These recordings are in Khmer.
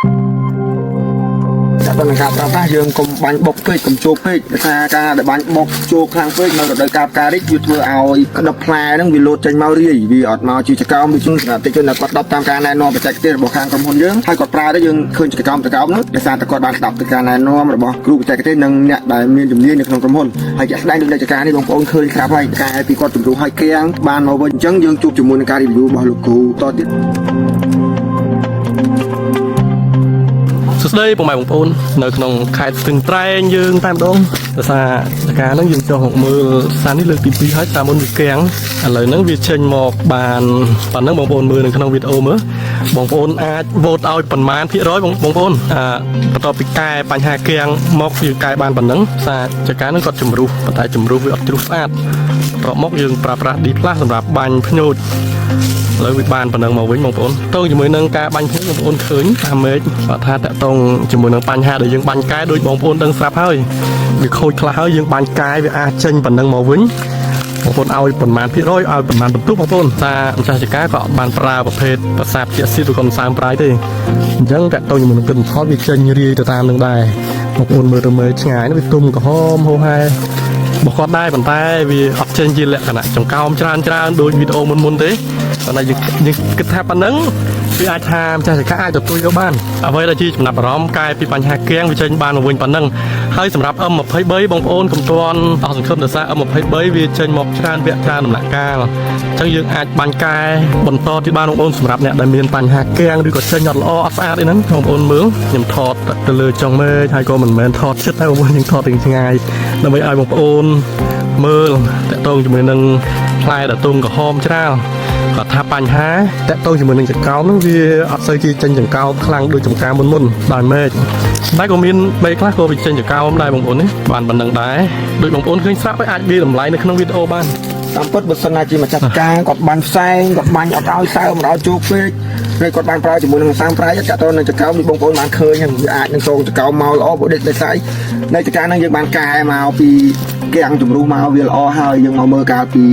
តែនឹងការប្រើប្រាស់យើងកុំបាញ់បុកពេកកុំជោគពេកដោយសារការដែលបាញ់បុកជោគខ្លាំងពេកនៅរដូវកាលផ្ការីកវាធ្វើឲ្យក្តឹបផ្លែហ្នឹងវាលោតចេញមករាយវាអត់មកជាចកោមដូចសម្រាប់តិចជនដែលគាត់ស្ដាប់តាមការណែនាំបច្ចេកទេសរបស់ខាងក្រុមហ៊ុនយើងហើយគាត់ប្រើទៅយើងឃើញចកោមចកោមហ្នឹងដោយសារតែគាត់បានស្ដាប់ទៅការណែនាំរបស់គ្រូបច្ចេកទេសនិងអ្នកដែលមានជំនាញនៅក្នុងក្រុមហ៊ុនហើយជាក់ស្ដែងដូចនៅចការនេះបងប្អូនឃើញស្រាប់ហើយកែពីគាត់ជំរុះឲ្យគៀងបានមកវិញអញ្ចឹងយើងជួបជាមួយនឹងការ review របស់លោកគ្រូតទៀត សួស្តីពុកម៉ែបងប្អូននៅក្នុងខេត្តស្ទឹងត្រែងយើងតែម្ដងដោយសារតការហ្នឹងយើងចុះមកមើលសារនេះលើកទី2ហើយតាមមុនវាកាំងឥឡូវហ្នឹងវាចេញមកបានប៉ុណ្ណឹងបងប្អូនមើលនៅក្នុងវីដេអូមើលបងប្អូនអាច vote ឲ្យប៉ុន្មានភាគរយបងបងប្អូនអាបន្ទាប់ពីកែបញ្ហាកាំងមកយើងកែបានប៉ុណ្ណឹងសារចការហ្នឹងគាត់ជំរុះប៉ុន្តែជំរុះវាអត់ជ្រុះស្អាតបន្ទាប់មកយើងប្រើប្រាស់ D+ សម្រាប់បាញ់ភ្ញូច ឥឡូវវាបានប៉ុណ្ណឹងមកវិញបងប្អូនតងជាមួយនឹងការបាញ់ភ្លើងបងប្អូនឃើញតាមមេឃគាត់ថាតកតងជាមួយនឹងបញ្ហាដែលយើងបាញ់កែដូចបងប្អូនដឹងស្រាប់ហើយវាខូចខ្លះហើយយើងបាញ់កែវាអាចចេញប៉ុណ្ណឹងមកវិញបងប្អូនឲ្យប៉ុន្មានភាគរយឲ្យប៉ុន្មានបន្ទុកបងប្អូនតាម្ចាស់ចការក៏អត់បានប្រើប្រភេទប្រសាទជាស៊ីឬក៏សើមប្រាយទេអញ្ចឹងតកតងជាមួយនឹងទិន្នផលវាចេញរាយទៅតាមនឹងដែរបងប្អូនមើលទៅមើលឆ្ងាយនោះវាទុំក្រហមហូរហែ របស់គាត់ដែរប៉ុន្តែវាអត់ចេញជាលក្ខណៈចង្កោមច្រើនច្រើនដូចវីដេអូមុនមុនទេប៉ុន្តែយើងយើងគិតថាប៉ុណ្ណឹងវាអាចថាម្ចាស់ចការអាចទទួលយកបានអ្វីដែលជាចំណាប់អារម្មណ៍កែពីបញ្ហាគៀងវាចេញបានមកវិញប៉ុណ្ណឹងហើយសម្រាប់ M23 បងប្អូនកុំទាន់អស់សង្ឃឹមដោយសារ M23 វាចេញមកច្រើនវគ្គច្រើនដំណាក់កាលអញ្ចឹងយើងអាចបាញ់កែបន្តទៀតបានបងប្អូនសម្រាប់អ្នកដែលមានបញ្ហាគៀងឬក៏ចេញអត់ល្អអត់ស្អាតអីហ្នឹងបងប្អូនមើលខ្ញុំថតទៅលើចុងមេឃហើយក៏មិនមែនថតចិត្តដែរបងប្អូនយើងថតទាំងឆ្ងាយដើម្បីឲ្យបងប្អូនមើលតកតងជាមួយនឹងផ្លែដែលទុំក្រហមច្រាលគាត់ថាបញ្ហាតកតងជាមួយនឹងចង្កោមហ្នឹងវាអត់សូវជាចេញចង្កោមខ្លាំងដូចចង្ការមុនមុនដោយមេឃតែក៏មានមេឃខ្លះក៏វាចេញចង្កោមដែរបងប្អូននេះបានប៉ុណ្ណឹងដែរដូចបងប្អូនឃើញស្រាប់ហើយអាចវាតម្លៃនៅក្នុងវីដេអូបាន តាមពិតបើសិនណាជាម្ចាស់ការគាត់បាញ់ផ្សែងគាត់បាញ់អត់ឲ្យសើមអត់ឲ្យជោគពេកហើយគាត់បានប្រើជាមួយនឹងសាមប្រៃចាក់ទៅនឹងចកោមនេះបងប្អូនបានឃើញហ្នឹងវាអាចនឹងសងចកោមមកល្អព្រោះដូចស្អីនៅចការហ្នឹងយើងបានកែមកពីកាំងជំរុះមកវាល្អហើយយើងមកមើលកាលពី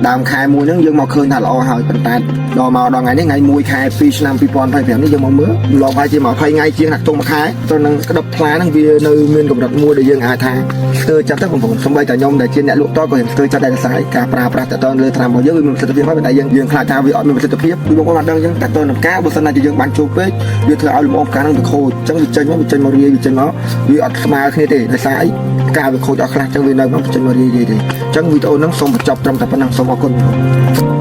ដើមខែមួយហ្នឹងយើងមកឃើញថាល្អហើយប៉ុន្តែដល់មកដល់ថ្ងៃនេះថ្ងៃ1ខែ2ឆ្នាំ2025នេះយើងមកមើលឡងហើយជា20ថ្ងៃជាងណាក់ទុំមួយខែទៅនឹងក្តឹបផ្លែហ្នឹងវានៅមានកម្រិតមួយដែលយើងអាចថាស្ទើរចិត្តទៅបងប្អូនសំបីតែខ្ញុំដែលជាអ្នកលក់តក៏ខ្ញុំស្ទើរចិត្តដែរសារការប្រើប្រាស់តទៅលើត្រាំរបស់យើងវាមានប្រសិទ្ធភាពហើយប៉ុន្តែយើងយើងខ្លាចថាវាអត់មានប្រសិទ្ធភាពពីបងប្អូនបានដឹងអញ្ចឹងតទៅនឹងការបើសិនណាជាយើងបានជួបពេកវាធ្វើឲ្យលំអផ្កាហ្នឹងវាខូចអញ្ចឹងវាចេញមកវាចេញមករាយវាចេញមកវាអត់ស្មើគ្នាទេដោយសារអីផ្កាវាខូចអស់ខ្លះអញ្ចឹងវានៅមកចេញមករាយទេអញ្ចឹងវីដេអូហ្នឹងសូមបញ្ចប់ត្រឹមតែប៉ុណ្ណឹងសូមអរគុណបងប្អូន។